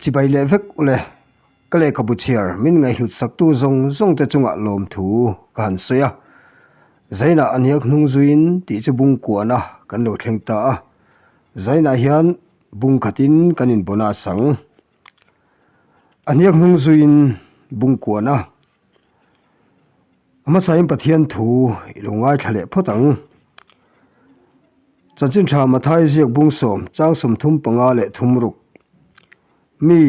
Chibai leh vek ule, ka lehkhabu chhiar min ngaihhlut saktu zawng zawng te chungah lawmthu ka han sawi a. Zainah a hniak hnung zuiin tih chu bung kuana kan lo thleng ta a. Zainah hian bung khatin kan inbawn a sang. A hniak hnung zuiin bung kuana. A hmasain Pathian thu i lo ngaithla leh phawt ang. Chanchin tha Mathai ziak bung sawm chang 35 leh thum ruk. Mi,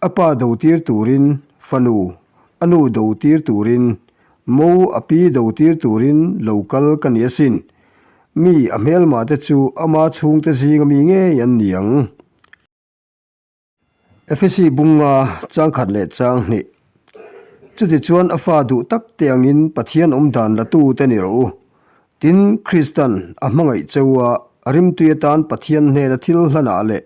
a pa do tir turin, fanu, a nu do tir turin, mo a pi do tir turin lo kal ka ni asin. Mi, a hmelma te chu ama chhungte zinga mi ngei an ni ang. Efesi bunga changkhat leh chang hnih. Chutichuan a fa duh tak te angin Pathian awm dan la tu te ni rawh u. Tin, Kristan a hmangaih cheu a, a rimtui atan Pathian hnena thil hlanah leh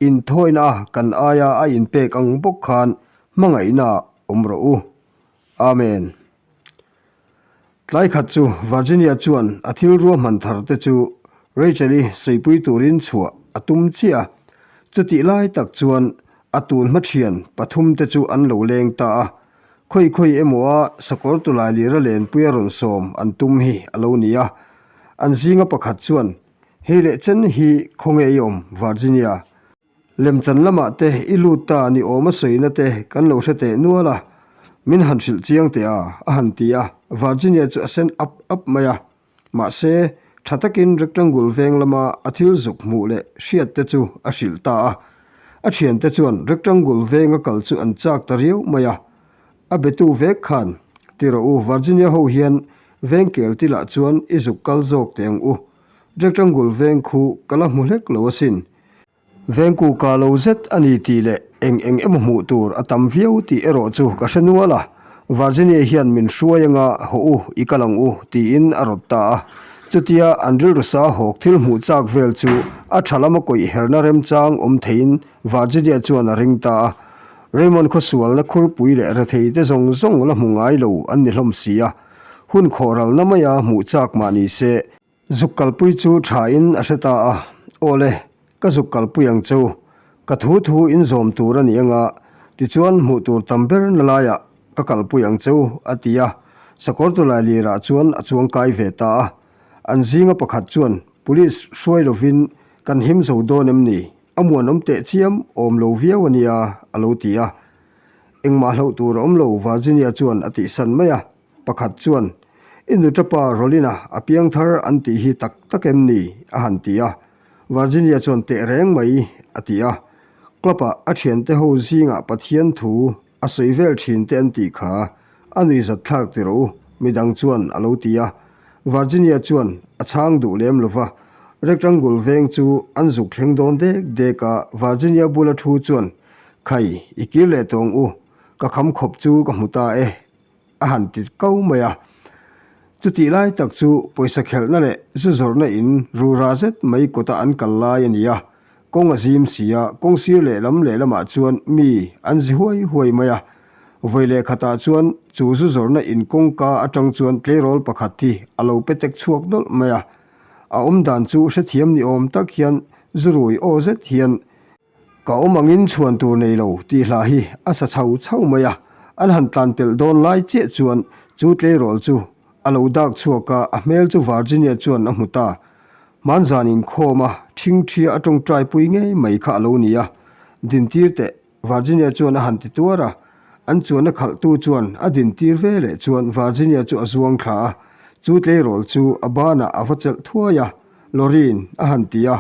inthawina a kan aia a inpek ang bawk khan hmangaihna awm rawh u. Amen. Tlai khat chu Virginia chuan a thil ruahman thar te chu Rachel-i saipui turin chhuah a tum chiah a. Chutih lai tak chuan a tun hma thian pathum te chu an lo leng ta a. Khawi khawi emaw a sakawr tulai lira lenpui a rawn sawm an tum hi a lo ni a. An zinga pakhat chuan, Hei leh chen hi khawnge i awm Virginia? Lemchan lamah te i lut ta ni awm a sawina te kan lo hre teh nual a, min han hrilh chiang teh a, a han ti a, Virginia chu a sen up up mai a. Mahse, tha takin rectangle veng lama a thil zuk hmuh leh hriat te chu a hrilh ta a. A thiante chuan rectangle venga kal chu an chak ta riau mai a. A betu vek khan, Ti rawh u, Virginia ho hian veng kel tilah chuan i zuk kal zawk teh ang u. Rectangle veng khu ka la hmu hlek lo asin. Vengku ka lo zet a ni tih leh eng eng emaw hmuh tur a tam viau tih erawh chu ka hre nual a, Virginia hian min hruai anga haw u i kal ang u tiin a rawt ta a. Chutia an rilru sa hawk thil hmuh chak vel chu a tha lama kawih herna remchang awm theiin Virginia chuan a ring ta a. Raymond khawsualna khurpui leh rethei te zawng zawng la hmu ngai lo an ni hlawm si a, hun khawhralna maia hmuh chak mah ni se, Zuk kalpui chu thain a hre ta a, Awle, ka zuk kalpui ang cheu, ka thu thu in zawm tur a ni anga, tichuan hmuh tur tam ber na laiah ka kalpui ang cheu, a ti a. Sakawr tulai lirah chuan a chuang kai ve ta a. An zinga pakhat chuan, Police hruai lovin kan him zo dawn em ni? A muanawm teh chiam awm lo viau a nia, a lo ti a. Engmah hlauh tur a awm lo, Virginia chuan a tihsan mai a. Pakhat chuan, I nutapa Rolina a piang thar an tih hi tak tak em ni? a han ti a. Virginia chuan teh reng mai a ti a. Club-ah a thiante ho zingah Pathian thu a sawi vel thin te an tih kha a nuihzat thlak ti rawh u, midang chuan a lo ti a. Virginia chuan a chhang duh lem lo va, Rectangle veng chu an zuk thleng dawn dek dek a, Virginia bula thu chuan, Khai, i kir leh tawng u, ka kham khawp chu ka hmu ta e, a han ti ko mai a. Chutih lai tak chu pawisa khelhna leh zu zawrhna in rura zet mai kawta an kal lai a ni a. Kawng a zim si a, kawng sir lehlam lehlamah chuan mi an zi huai huai mai a. Vawi leh khatah chuan chu zu zawrhna in kawngka atang chuan tleirawl pakhat hi a lo pe tek chhuak nawlh mai a. A awmdan chu hrethiam ni awm tak hian zu rui aw zet hian Ka awm angin chhuan tur nei lo tih hla hi a sa chho chho mai a, an han tlan pelh dawn lai chiah chuan chu tleirawl chu a lo dak chhuak a, a hmel chu Virginia chuan a hmu ta. Hmanzan inkhawm a ṭhingṭhia a ṭawngṭai pui ngei mai kha a lo ni a, dintir teh Virginia chuan a han ti tuar a, an chuanna khalhtu chuan a dintir ve leh chuan Virginia chu a zuang thla a, chu tleirawl chu a banah a va chelh thuai a, Loreen a han ti a.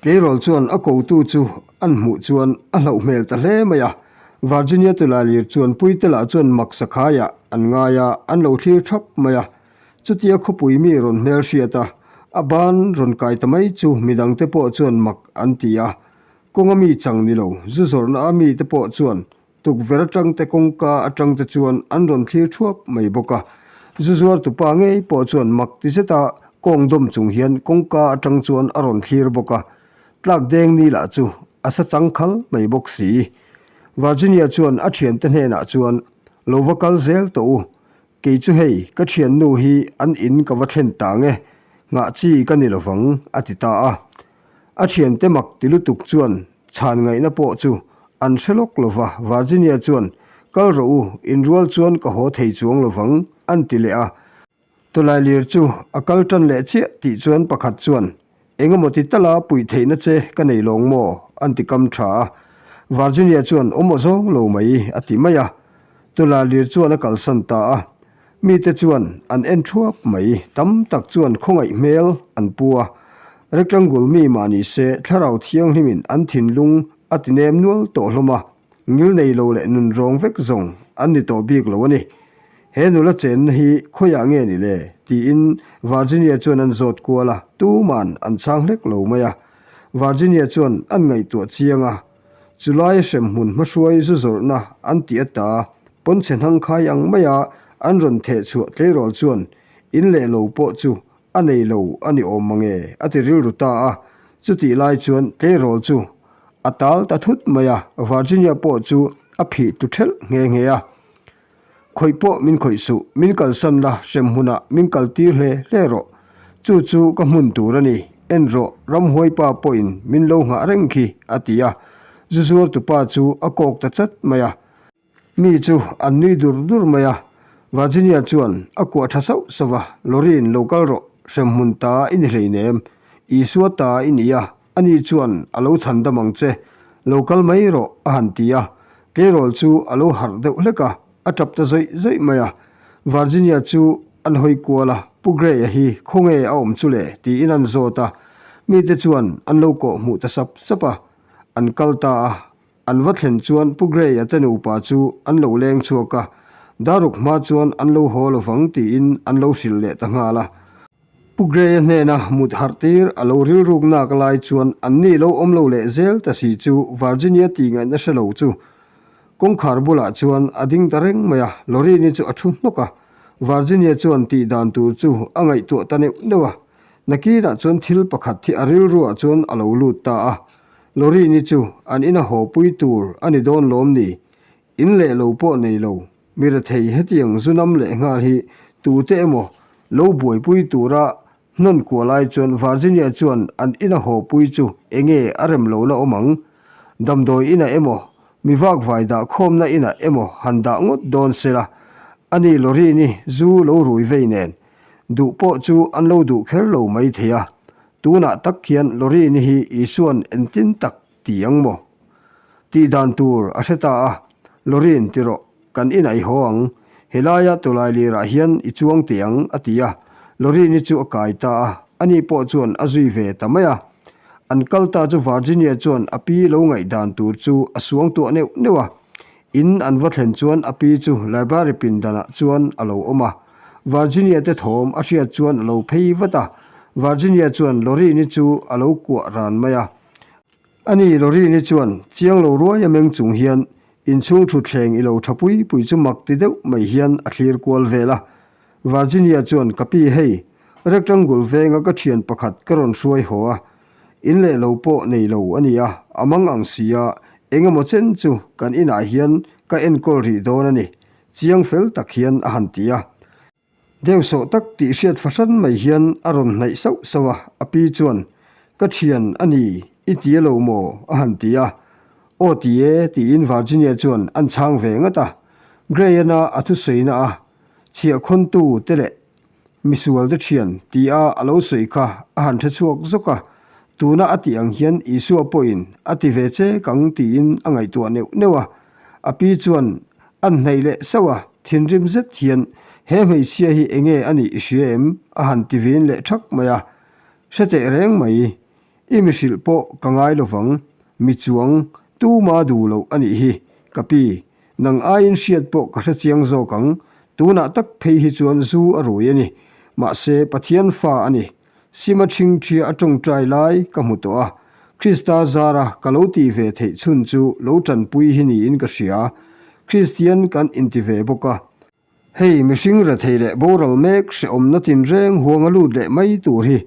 Tleirawl chuan a kotu chu an hmuh chuan a hlauh hmel ta hle mai a. Virginia Tulalir chuan puite lah chuan mak sakhaiah an ngai a, an lo thlir thap mai a. Chutia khawpui mi rawn hmel hriat a, a ban rawn kai ta mai chu midangte pawh chuan mak an ti a. Kawnga mi chang ni lo, zu zawrhna a mite pawh chuan Tukverh atang te kawngka atang te chuan an rawn thlir thuap mai bawk a. Zu zuar tupa ngei pawh chuan mak ti zeta kawng dawm chung hian kawngka atang chuan a rawn thlir bawk a. Tlak deng ni lah chu a sa chang khal mai bawk si. Virginia chuan a thiante hnenah chuan, Lo va kal zel tawh u. Kei chu hei, ka thiannu hi an in ka va thlen tang e. Nghah chi ka ni lovang, a ti ta a. A thiante mak ti lutuk chuan chhan ngaihna pawh chu. An hre lawk lo va, Virginia chuan, Kal rawh u, inrual chuan ka haw thei chuang lo vang, an ti leh a. Tawlailir chu a kal tan leh chiah tih chuan pakhat chuan, Eng emaw ti tala puih theihna che ka nei lawng maw? an ti kam tha a. Virginia chuan, Awm aw zawng lo mai, a ti mai a. Tawlailir chuan a kalsan ta a. Mite chuan an en thuap mai, tam tak chuan khawngaih hmel an pu a. Rectangle mi mah ni se thlarau thianghlimin an thinlung a ti nem nual tawh hlawm a, ngil nei lo leh nun rawng vek zawng an ni tawh bik lo a ni. He nula chenna hi khawiah nge ni le? tiin Virginia chuan an zawt kual a, tuman an chhang hlek lo mai a. Virginia chuan an ngaihtuah chiang a, Chulai hremhmun hmahruai zu zawrhna an ti ata pawnchhe hnangkhai ang maia an rawn theh chhuah tleirawl chuan in leh lo pawh chu a nei lo a ni awm mange a ti rilru ta a. Chutih lai chuan tleirawl chu a tal ta thut mai a, Virginia pawh chu a phih tu thelh nghe nghe a. Khawih pawh min khawih suh, min kalsan la, hremhmunah min kaltir hle hle rawh. Chu chu ka hmun tur a ni, en rawh, ramhuaipa pawhin min lo nghah reng khi, a ti a. Zu zuartupa chu a kawk ta chat mai a. Mi chu an nui dur dur mai a. Virginia chuan a kuah tha sauh sauh a, Loreen, lo kal rawh, hremhmun ta i ni hleinem, Isua ta i ni a, Ani chuan a lo chhan dam ang che, lo kal mai rawh a han ti a. Tleirawl chu a lo harh deuh hlek a, a tap ta zawih zawih mai a. Virginia chu an hawi kual a, Pu Gray-a hi khawnge a awm chu le? tiin an zawt a. Mite chuan an lo kawh hmuh ta sap sap a. An kal ta a, an va thlen chuan Pu Gray-a te nupa chu an lo leng chhuak a, daruk hma chuan an lo haw lovang tiin an lo hrilh leh ta nghal a. Pu Gray-a hnena mut harh tir a lo rilruk nak lai chuan anni lo awm lo leh zel ta si chu Virginia tih ngaihna hre lo chu kawngkhar bulah chuan a ding ta reng mai a, Loreen-i chu a thu hnawk a, Virginia chuan tih dan tur chu a ngaihtuah ta neuh neuh a, nakinah chuan thil pakhat hi a rilruah chuan a lo lut ta a, Loreen-i chu an ina haw pui tur a ni dawn lawm ni? In leh lo pawh nei lo. Mi rethei hetiang zunam leh nghal hi tute emaw lo buaipui tura hnawn kuah lai chuan Virginia chuan an ina haw pui chu enge a rem lohna awm ang? Damdawi inah emaw, mi vakvai dah khawmna inah emaw han dah ngawt dawn sela, ani Loreen-i zu lo rui vei nen duh pawh chu an lo duh kher lo mai thei a. Tunah tak hian Loreen-i hi Isua'n entin tak Ti ang maw? Tih dan tur a hre ta a, Loreen ti rawh, kan inah i haw ang, helaia tawlai lirah hian i chuang teh ang a ti a, Loreen-i chu a kai ta a, ani pawh chuan a zui ve ta mai a. An kal ta chu Virginia chuan a pi lo ngaih dan tur chu a suangtuah neuh neuh a, in an va thlen chuan a pi chu library pindanah chuan a lo awm a, Virginia te thawm a hriat chuan a lo phei vat a, Virginia chuan Loreen-i chu a lo kuah ran mai a. A ni, Loreen-i chuan chiang lo ruai a meng chung hian inchhung thutthleng i lo tha pui pui chu mak ti deuh mai hian a thlir kual vel a. Virginia chuan, Ka pi hei, rectangle venga ka thian pakhat ka rawn hruai haw a, in leh lo pawh nei lo a ni a, a mang ang si a, eng emaw chen chu kan inah hian ka enkawl rih dawn a ni, chiang fel tak hian a han ti a. Deuhsawh tak tih hriat fahran mai hian a rawn hnaih sauh sauh a, a pi chuan, Ka thian a ni, i ti elo maw? a han ti a. Aw ti e, tiin Virginia chuan an chhang ve ngat a. Grey-ana a thusawi-na a chhiahkhawntu te leh misual te thian tia a lo sawi kha a han hre chhuak zawk a, tuna a tih ang hian Isua pawhin a ti ve che kang tiin a ngaihtuah neuh neuh a. A pi chuan An hnaih leh sauh a, thinrim zet hian, He hmeichhia hi enge a nih i hria em? a han ti vin leh thak mai a. Hre teh reng mai, i mi hrilh pawh ka ngai lovang, mi chuang tuma duh loh a nih hi, ka pi, nang aiin hriat pawh ka hre chiang zawk ang, tunah tak phei hi chuan zu a rui a ni, mahse Pathian fa a ni, Sima ṭhingṭhia a ṭawngṭai lai ka hmu tawh a, Krista zara ka lo tih ve theih chhun chu lo ṭanpui hi niin ka hria. Kristian kan inti ve bawk a. Hei mihring rethei leh boral mek hrehawmna tinreng huanga lut leh mai tur hi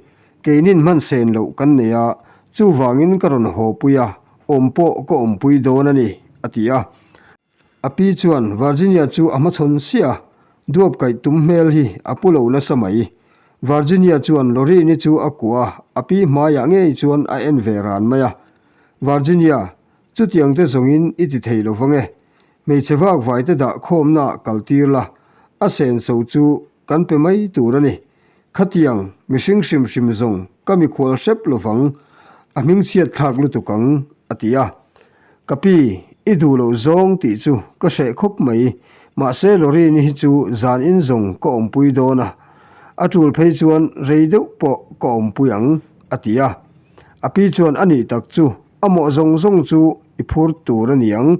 keinin hman sen loh kan nei a, chuvangin ka rawn haw pui a, awm pawh ka awmpui dawn a ni, a ti a. A pi chuan Virginia chu a hmachhawn siah a, duap kaih tum hmel hi a pu lo nasa mai. Virginia chuan Loreen-i chu a kuah a, a pi hmaiah ngei chuan a en ve ran mai a. Virginia, Chutiang te zawngin i ti thei lo vang e. Hmeichhe vak vaite dah khawmnaah kal tir la, a senso chu kan pe mai tur a ni. Khatiang mihring hrim hrim zawng ka mikhual hrep lo vang, a hmingchhiat thlak lutuk ang, a ti a. Ka pi, i duh loh zawng tih chu ka hreh khawp mai, mahse Loreen-i hi chu zan in zawng ka awmpui dawn a, a tul phei chuan rei deuh pawh ka awmpui ang, a ti a. A pi chuan a nih tak chu a mawh zawng zawng chu i phur tur a ni ang,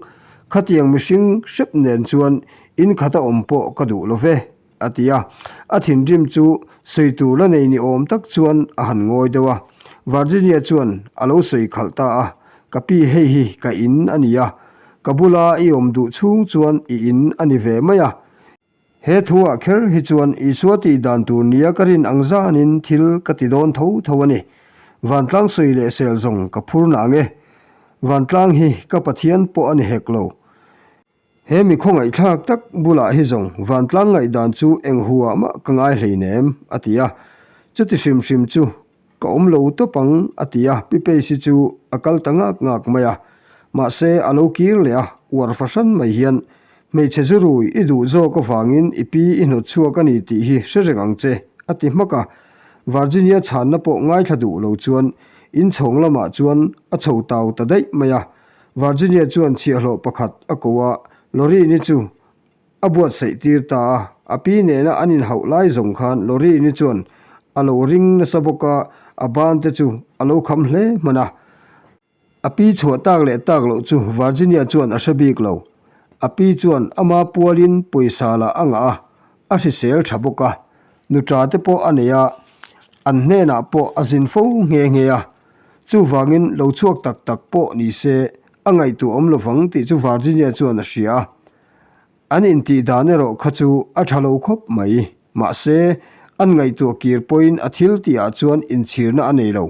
khatiang mihring hrep nen chuan in khata awm pawh ka duh lo ve, a ti a. A thinrim chu sawi tur la nei ni awm tak chuan a han ngawi deuh a. Virginia chuan a lo sawi khalh ta a, Ka pi hei hi ka in a ni a, ka bula i awm duh chhung chuan i in a ni ve mai a. He thuah kher hi chuan Isua tih dan tur nia ka rin ang zanin thil ka ti dawn tho tho a ni. Vantlang sawi leh sel zawng ka phur na ang e. Vantlang hi ka Pathian pawh a ni hek lo. He mi khawngaihthlak tak bulah hi zawng vantlang ngaihdan chu eng huah mah ka ngai hleinem, a ti a. Chuti hrim hrim chu Ka awm lo tawp ang, a ti a, Pi Pace-i chu a kal ta ngak ngak mai a. Mahse, a lo kir leh a, uar fahran mai hian, Hmeichhe zu rui i duh zawk avangin i pi i hnawt chhuak a ni tih hi hre reng ang che, a ti hmak a. Virginia chhanna pawh ngaithla duh lo chuan inchhawng lamah chuan a chho tau ta daih mai a. Virginia chuan chhiahhlawh pakhat a ko a, Loreen-i chu A buatsaih tir ta a, a pi nena an inhauh lai zawng khan Loreen-i chuan a lo ring nasa bawk a, a ban te chu a lo kham hle hman a. A pi chhuah tak leh tak loh chu Virginia chuan a hre bik lo. A pi chuan ama pualin pawisa lah a ngah a, a hrisel tha bawk a, nuṭa te pawh a nei a, an hnenah pawh a zin fo nghe nghe a. Chuvangin lo chhuak tak tak pawh ni se a ngaihtuah awm lovang tih chu Virginia chuan a hria a. An intih dan erawh kha chu a tha lo khawp mai. Mahse, an ngaihtuah kir pawhin a thil tihah chuan inchhirna a nei lo.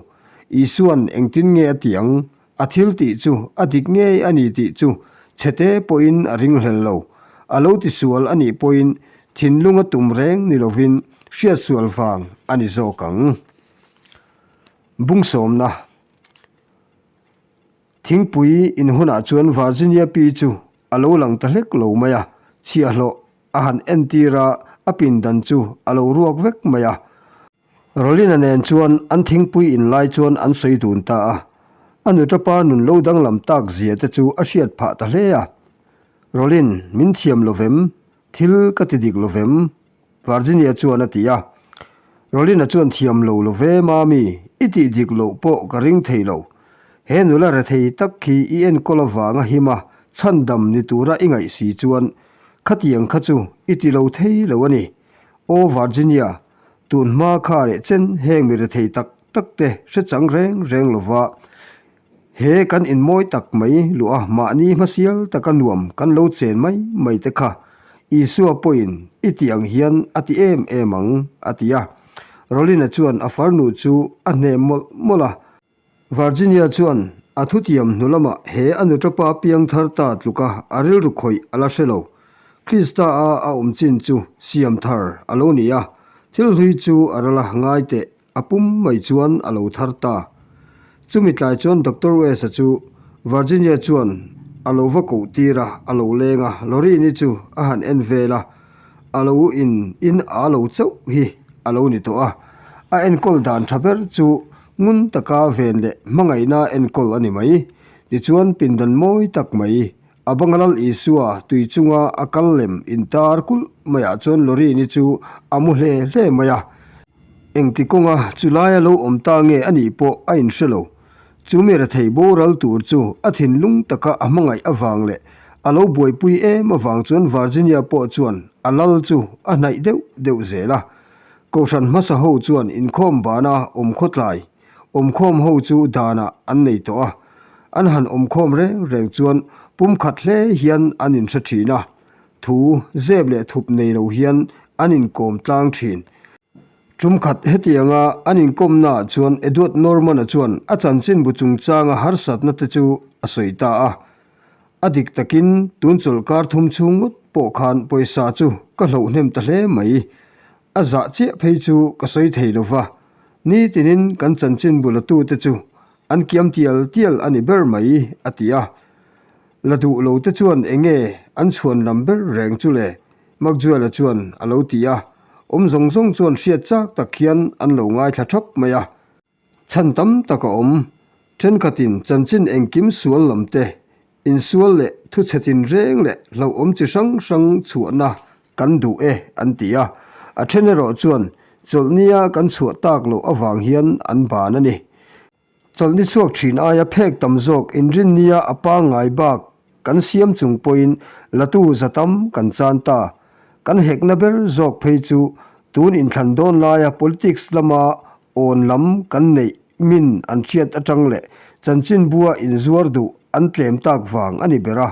Isua'n engtin nge a tih ang? A thil tih chu a dik ngei a ni tih chu chhete pawhin a ringhlel lo. A lo tisual a nih pawhin thinlunga tum reng ni lovin hriatsual vang a ni zawk ang. Bungsawmna. Thingpui in hunah chuan Virginia pi chu a lo lang ta hlek lo mai a, chhiahhlawh a han entir a, a pindan chu a lo ruak vek mai a. Rolina nen chuan an thingpui in lai chuan an sawi dun ta a, a nutapa nun lo danglam tak zia te chu a hriat phah ta hle a. Rolin, min thiam lo vem, thil ka ti dik lo vem, Virginia chuan a ti a. Rolina chuan thiam lo lo ve Mami, i tih dik loh pawh ka ring thei lo. He nula rethei tak khi i enkawl avanga him a, chhandam ni tura i ngaih si chuan khatiang kha chu i ti lo thei lo a ni. Aw Virginia, tun hma kha leh chen heng mi rethei tak tak te hre chang reng reng lova He kan inmawi tak mai luh a, mahni hmasial taka nuam kan lo chen mai mai te kha Isua pawhin i tih ang hian a ti em em ang, a ti a. Rolina chuan a farnu chu a hnem mawlh mawlh a. Virginia chuan a thutiam hnu lamah he a nutapa piangthar ta tluka a rilru khawih a la hre lo. Krista a a awm chin chu siam thar a lo ni a, thil hlui chu a ral a ngai teh A pum mai chuan a lo thar ta. Chumi tlai chuan Doctor West-a chu Virginia chuan a lo va koh tir a, a lo leng a, Loreen-i chu a han en vel a, a lo in in a lo chauh hi a lo ni tawh a. A enkawl dan tha ber chu ngun taka ven leh hmangaihna enkawl a ni mai. Tichuan pindan mawi tak mai A Bangalal Isua tui chunga a kal lem intar kulh maiah chuan Loreen-i chu a mu hle hle mai a. Engti kawnga chu laia lo awm ta nge a nih pawh a inhre lo. Chu mi rethei boral tur chu a thinlung taka a hmangaih avang leh a lo buaipui em avang chuan Virginia pawh chuan a lal chu a hnaih deuh deuh zel a. Kohhran hmasa ho chuan inkhawm bana awm khawtlai Awmkhawm ho chu danah an nei tawh a, an han awmkhawm reng reng chuan pumkhat hle hian an inhre thin a, thu zep leh thup nei lo hian an inkawm tlang thin. Tumkhat hetianga an inkawmnaah chuan Edward Norman-a chuan a chanchinbu chungchanga harsatna te chu a sawi ta a, A dik takin tun chawlhkar thum chhung ngawt pawh khan pawisa chu ka hloh hnem ta hle mai. A zah chiah phei chu ka sawi thei lo va, nitinin kan chanchin bulatute chu an kiam tial tial a ni ber mai, a ti a. La duh lo te chuan enge an chhuan lam ber reng chu le? Maxwell-a chuan a lo ti a. Awm zawng zawng chuan hriat chak tak hian an lo ngaithla thap mai a. Chhan tam tak a awm. Thenkhatin chanchin engkim sual lam te, insual leh thuchhe tinreng leh hlauhawm chi hrang hrang chhuahna kan duh e an ti a. A then erawh chuan chawlhnia kan chhuah tak loh avang hian an ban a ni. Chawlhni chhuak thin aia phek tam zawk inrinnia a pangngai bak kan siam chung pawhin latu za tam kan chan ta. Kan hekna ber zawk phei chu tun inthlan dawn laia politics lama awn lam kan neih min an hriat atang leh chanchinbua inzuar duh an tlem tak vang a ni ber a.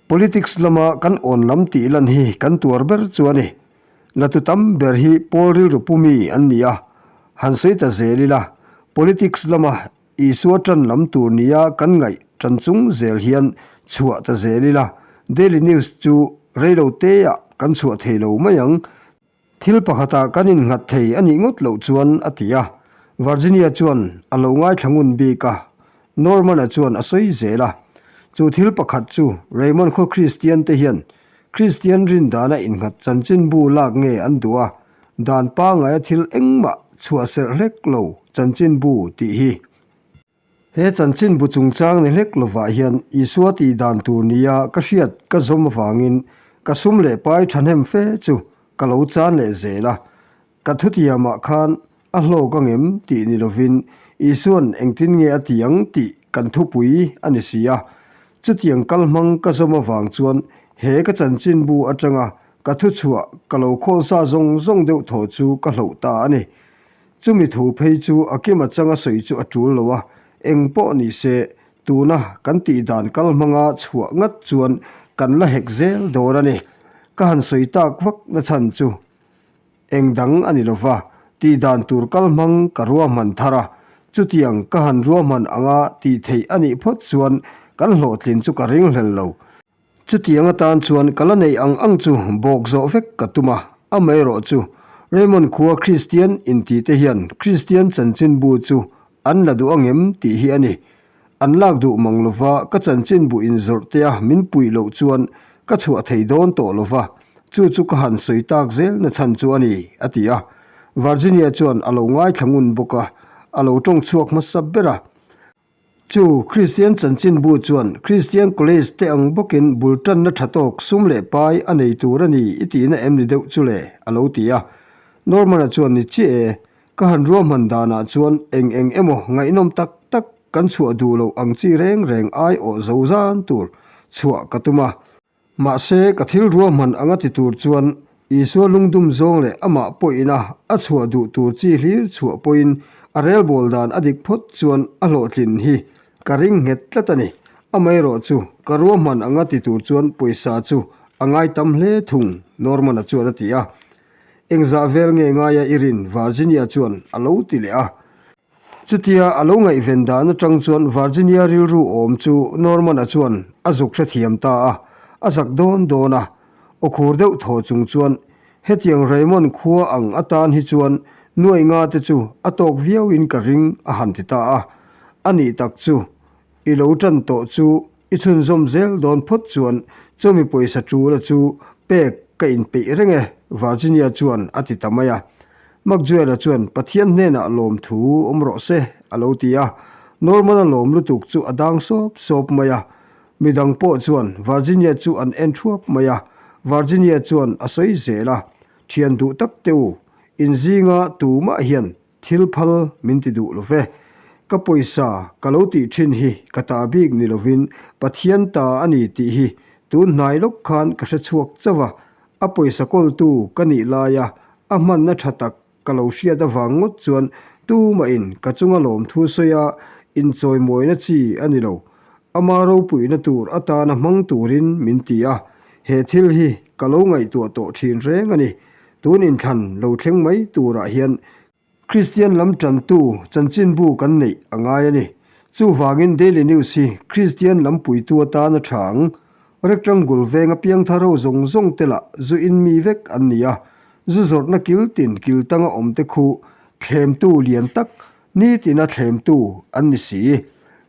Politics lama kan awn lam tih lan hi kan tuar ber chu a ni. Latu tam ber hi pawl rilru pu mi an ni a, han sawi ta zel ila, politics lama Isua tan lam tur nia kan ngaih tan chung zel hian chhuah ta zel ila, Daily News chu reilo teah kan chhuah thei lo mai ang. Thil pakhatah kan innghat thei a nih ngawt loh chuan a ti a. Virginia chuan a lo ngaithla ngun bik a, Norman-a chuan a sawi zel a. Chu thil pakhat chu Raymond khaw Kristian te hian Kristian rin dana innghat chanchinbu lak nge an duh a, dan pangaia thil engmah chhuah serh hlek lo chanchinbu tih hi. He chanchinbu chungchang ni hlek lovah hian Isua tih dan tur nia ka hriat ka zawm avangin ka sum leh pai thahnem fe chu ka lo chan leh zel a. Ka thutiamah khan a hlawk angem tih ni lovin Isua'n engtin nge a ti ang tih kan thupui a ni si a. Chutiang kalhmang ka zawm avang chuan he ka chanchinbu atanga ka thuchhuah ka lo khawl sa zawng zawng deuh thaw chu ka hloh ta a ni. Chumi thu phei chu a kima changa sawi chu a tul lo a, eng pawh ni se, tuna kan tih dan kal hmanga chhuah ngat chuan kan la hek zel dawn a ni. Ka han sawi tak vak na chhan chu eng dang a ni lo va, tih dan tur kal hmang ka ruahman thar a, chutiang ka han ruahman anga tih theih a nih phawt chuan kan hlawhtlin chu ka ringhlel lo. Chutiang atan chuan ka la neih ang ang chu bawk zawh vek ka tum a, amaherawh chu Raymond khua Kristian inti te hian Kristian chanchinbu chu an la duh angem tih hi a ni. An lak duh mang lova ka chanchinbu inzawrh tea min puih loh chuan ka chhuah thei dawn tawh lova, chu chu ka han sawi tak zel na chhan chu a ni, a ti a. Virginia chuan a lo ngaithla ngun bawk a, a lo tawng chhuak hmasa ber a. Chu Kristian chanchinbu chuan Kristian College te ang bawkin bul tanna tha tawk sum leh pai a nei tur a ni i tihna em ni deuh chu le? a lo ti a. Norman-a chuan ni chiah e, ka han ruahman danah chuan eng eng emaw ngaihnawm tak tak kan chhuah duh loh ang chi reng reng aiawh zo zan tur chhuah ka tum a. Mahse, ka thil ruahman anga ti tur chuan Isua lungdum zawng leh amah pawhin a a chhuah duh tur chi hlir chhuah pawhin a relbawl dan a dik phawt chuan a hlawhtlin hi ka ring nghet tlat a ni. Amaherawh chu ka ruahman anga ti tur chuan pawisa chu a ngai tam hle thung, Norman-a chuan a ti a. Engzah vel nge ngaia i rin? Virginia chuan a lo ti leh a. Chutia a lo ngaihven dan atang chuan Virginia rilru awm chu Norman-a chuan a zuk hrethiam ta a, a zak dawn dawn a. Aw khur deuh thaw chung chuan, Hetiang Raymond khua ang atan hi chuan nuai nga te chu a tawk viauin ka ring a han ti ta a. A nih tak chu, i lo tan tawh chu I chhunzawm zel dawn phawt chuan chumi pawisa ṭula chu pek ka inpeih reng e, Virginia chuan a ti ta mai a. Maxwell-a chuan Pathian hnenah lawmthu awm rawh se a lo ti a. Norman-a lawm lutuk chu a dang sawp sawp mai a. Midang pawh chuan Virginia chu an en thuap mai a. Virginia chuan a sawi zel a, Thian duh tak teh u, inzinga tumah hian Thil phal min ti duh lo ve. Ka pawisa ka lo tih thin hi ka ta bik ni lovin Pathian ta a ni tih hi tun hnai lawk khan ka hre chhuak chauh a, a pawisa kawltu ka nih laia a hmanna tha tak ka lo hriat avang ngawt chuan tumahin ka chunga lawmthu sawi a inchawimawina chi a ni lo. Ama ropuina tur atana hmang turin min ti a, he thil hi ka lo ngaihtuah tawh thin reng a ni. Tun inthlan lo thleng mai turah hian Kristian lam tantu chanchinbu kan neih a ngai a ni. Chuvangin Daily News hi Kristian lam puitu atan a tha ang. Rectangle venga piangthar ho zawng zawng te lah zu in mi vek an ni a, zu zawrhna kil tin kil tanga awm te khu thlemtu lian tak nitina thlemtu an ni si.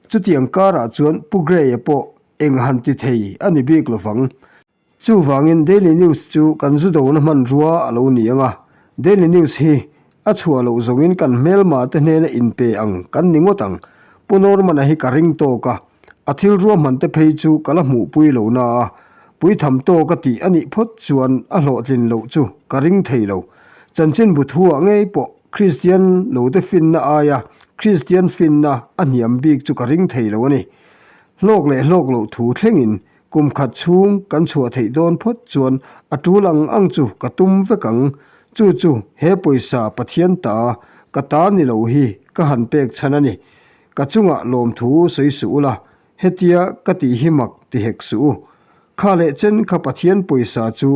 Chutiang karah chuan Pu Gray-a pawh. eng han ti thei a ni bik lovang. Chuvangin Daily News chu kan zu dona hmanrua a lo ni ang a, Daily News hi a chhuah loh zawngin kan hmelma te hnena inpe ang kan ni ngawt ang. Pu Norman-a hi ka ring tawk a, a thil ruahman te phei chu ka la hmuhpui lo na a, puitham tawk a tih a nih phawt chuan a hlawhtlin loh chu ka ring thei lo. Chanchinbu thuah ngei pawh Kristian lo te finna aia Kristian finna a hniam bik chu ka ring thei lo a ni. Hlawk leh hlawk loh thu thlengin Kum khat chhung kan chhuah theih dawn phawt chuan a tul ang ang chu ka tum vek ang. Chu chu he pawisa Pathian ta, ka ta ni lo hi ka han pek chhan a ni. Ka chungah lawmthu sawi suh ula, hetia ka tih hi mak ti hek suh u. Kha leh chen kha Pathian pawisa chu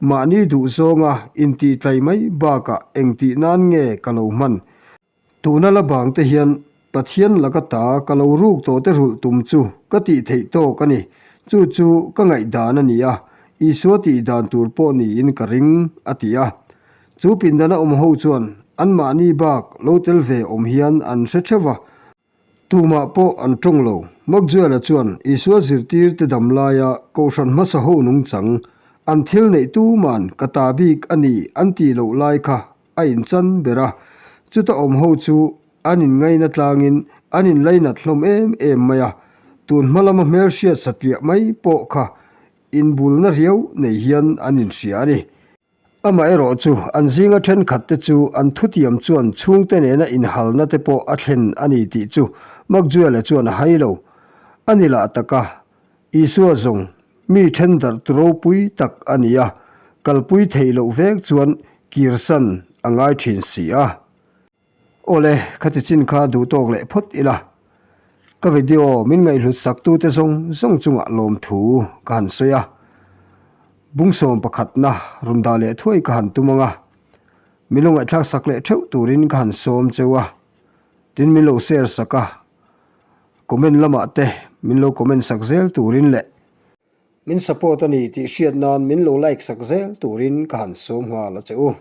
mahni duh zawnga intihtlai mai bakah engtih nan nge ka lo hman? Tuna la bang te hian Pathian laka ta ka lo ruk tawh te rulh tum chu ka tih theih tawk a ni. Chu chu ka ngaihdan a ni a, Isua tih dan tur pawh niin ka ring, a ti a. Chu pindana awm ho chuan anmahni bak lo tel ve awm hian an hre theuh va. Tumah pawh an tawng lo. Maxwell-a chuan Isua zirtirte dam laia Kohhran hmasa ho nungchang, an thil neih tuman ka ta bik a ni an tih loh lai kha a inchan ber a. Chuta awm ho chu an inngaina tlangin an inlainat hlawm em em mai a. Tun hma lama hmelhriat satliah mai pawh kha inbulna riau nei hian an inhria a ni. Amaherawh chu, an zinga thenkhat te chu an thutiam chuan chhungte nena inhalna te pawh a thlen a ni tih chu Maxwell-a chuan a hai lo. A ni lah tak a, Isua zawng mi thendarh tu ropui tak a ni a, kalpui theih loh vek chuan kirsan a ngai thin si a. Awle, khati chin kha duh tawk leh phawt ila. Ka video min ngaihhlut sak tute zawng zawng chungah lawmthu ka han sawi a. Bungsawm pakhatna rawn dah leh thuai ka han tum ang a. Min lo ngaihthlak sak leh theuh turin ka han sawm cheu a. Tin min lo share sak a. Comment lamah te min lo comment sak zel turin leh. Min support a ni tih hriat nan min lo like sak zel turin ka han sawm nghal a che u.